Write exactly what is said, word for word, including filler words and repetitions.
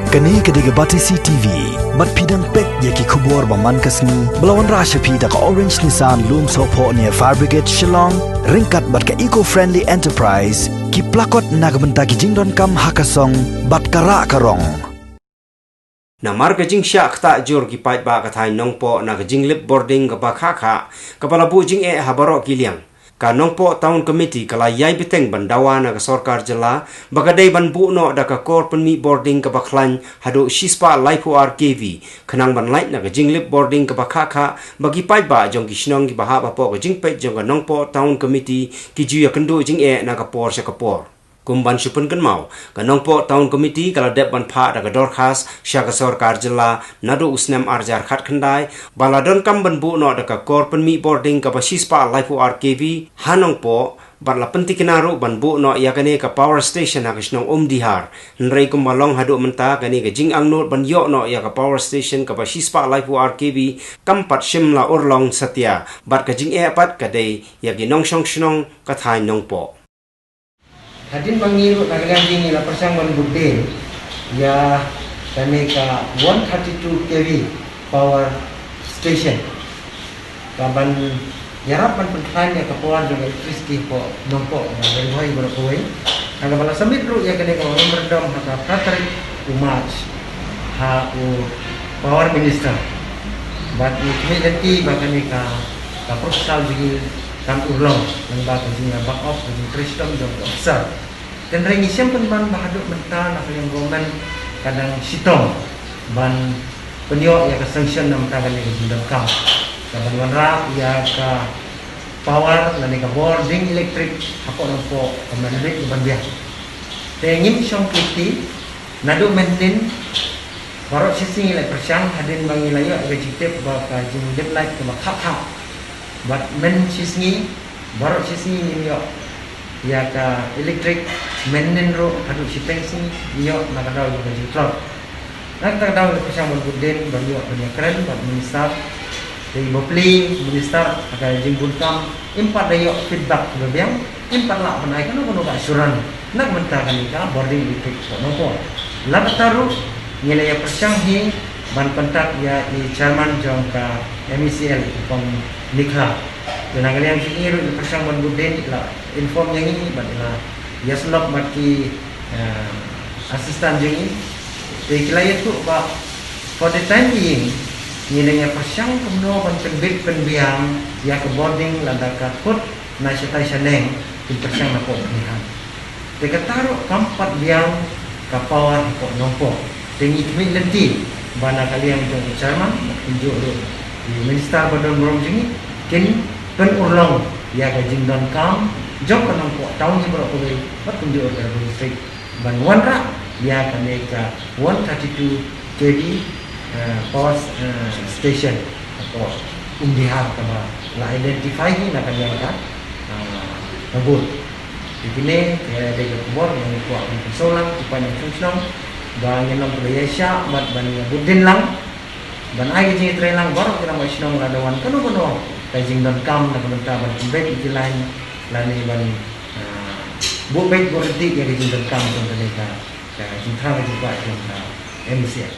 Kane ka dei ka Batesi T V. Bad phi dang peit ïa ki khubor ba man ka sngi ba la wanrah sha phi da ka Orange Nissan Lumsohphoh near Fire Brigade Shillong, ryngkat bad ka Eco Friendly Enterprise, ki plakot na ka bynta ki jingdonkam ha ka song bad ka rah ka rong. Namar ka jingshah ktah jur ki paidbah ka thaiñ Nongpoh na ka jinglip bording kaba khah khah, kaba la buh jingeh ha baroh ki liang, ka Nongpoh Town Committee ka la ïai bteng ban dawa na ka sorkar jylla ba ka dei ban buh noh da ka kor pynmih bording kaba khlaiñ haduh shispah laiphew ar K V, khnang ban lait na ka jinglip bording kaba khah khah, ba ki paidbah jong ki shnong kiba hap hapoh ka jingpeit jong ka Nongpoh Town Committee ki ju ïakynduh jingeh na ka por sha ka por. Kum ban shu pynkynmaw, ka Nongpoh Town Committee ka la dep ban phah da ka dorkhas sha ka sorkar jylla naduh u snem ar hajar khatkhyndai, ba la donkam ban buh noh da ka kor pynmih bording kaba shispah laiphew ar K V ha Nongpoh, bad la pyntikna ruh ban buh noh ïa kane ka power station ha ka shnong Umdihar. Hynrei kumba long haduh mynta, kane ka jingangnud ban ïoh noh ïa ka power station kaba shispah laiphew ar K V kam pat shym la urlong satia, bad ka jingeh pat ka dei ïa ki nongshong shnong ka thaiñ Nongpoh. Hadien ba ngi ruh na ka liang jong ngi la pyrshang ban bud dien ïa kane ka one thirty-two K V power station, kaban ïarap ban pynkhlaiñ ïa ka power jong ka electricity hapoh Nongpoh bad Ri Bhoi baroh kawei. Ha kaba la submit ruh ïa kane ka memorandum ha ka phra tarik u March ha u Power Minister. Bad ngi khmih lynti ba kane ka, ka proposal jong ngi kan urlong, lyngba ka jingïa back up ka jingtrei shitom jong ka officer. Hynrei ngi shem pynban ba haduh mynta na ka liang government ka dang shitom ban pynïoh ïa ka sanction na bynta kane ka jingdonkam, kaban wanrah ïa ka power lane ka bording electric hapoh Nongpoh, ka mynta ka ban biang. Te ngim shong kiti, naduh mynhynnin baroh shisngi ngi la pyrshang hadien ba ngi la ïoh ïa ka jingtip ba ka jinglip light kaba khap khap. Bad mynshisngi, baroh shisngi ngim ïoh ïa ka electric, mynhynnin ruh haduh shiteng sngi ïoh na ka daw ïa ka jingtlot. Na kata ka daw ngi la pyrshang ban bud dien ban ïoh ban ïakren bad minister. Te bapli minister ha ka jingbun kam, im pat da ïoh feedback kaba biang, im pat lah ban ai kano kano ka assurance na ka bynta kane ka bording electric hapoh Nongpoh. La kata ruh ngi la ïa pyrshang hi ban contact ïa i chairman jong ka M E C L, i Kong Nikhla. Te na ka liang jong ngi ruh ngi la pyrshang ban bud dien, i la inform ïa ngi bad i la ïasyllok bad ki, eh, assistant jong ngi. Te ki la ïathuh ba for the time being ngi la ïa pyrshang kumno ban pynbit pynbiang ïa ka bording lada ka kut na shatai shaneng, kin pyrshang na pdeng Umdihar. Te kata ruh kam pat biang ka power hapoh Nongpoh. Te ngi khmih lynti ba na ka liang jong u chairman, kumjuh ruh i minister ba don burom jong ngi, kin pynurlong ïa ka jingdonkam jong ka Nongpoh Town hi baroh kawei, bad kumjuh ruh ka Ri Bhoi District, ban wanrah ïa kane ka one thirty-two K V, eh, power, eh, station hapoh Umdihar kaba la identify hi na ka liang ka, eh, ka booth. Te kine ki dei ki khubor ba ngi kwah ban pynsngew lang, ki paid nongshong shnong, ba ngin long kiba ïaishah bad ban ïa bud dien lang, ban ai ka jingïatreilang baroh ki rangbah shnong lada wan kano kano ka jingdonkam na ka bynta ban pynbeit ïa ki line lane ban, ah, buh beit buh ryntih ïa ka jingdonkam jong kane ka, ka jingthrang ka jingkwah jong ka M E C L.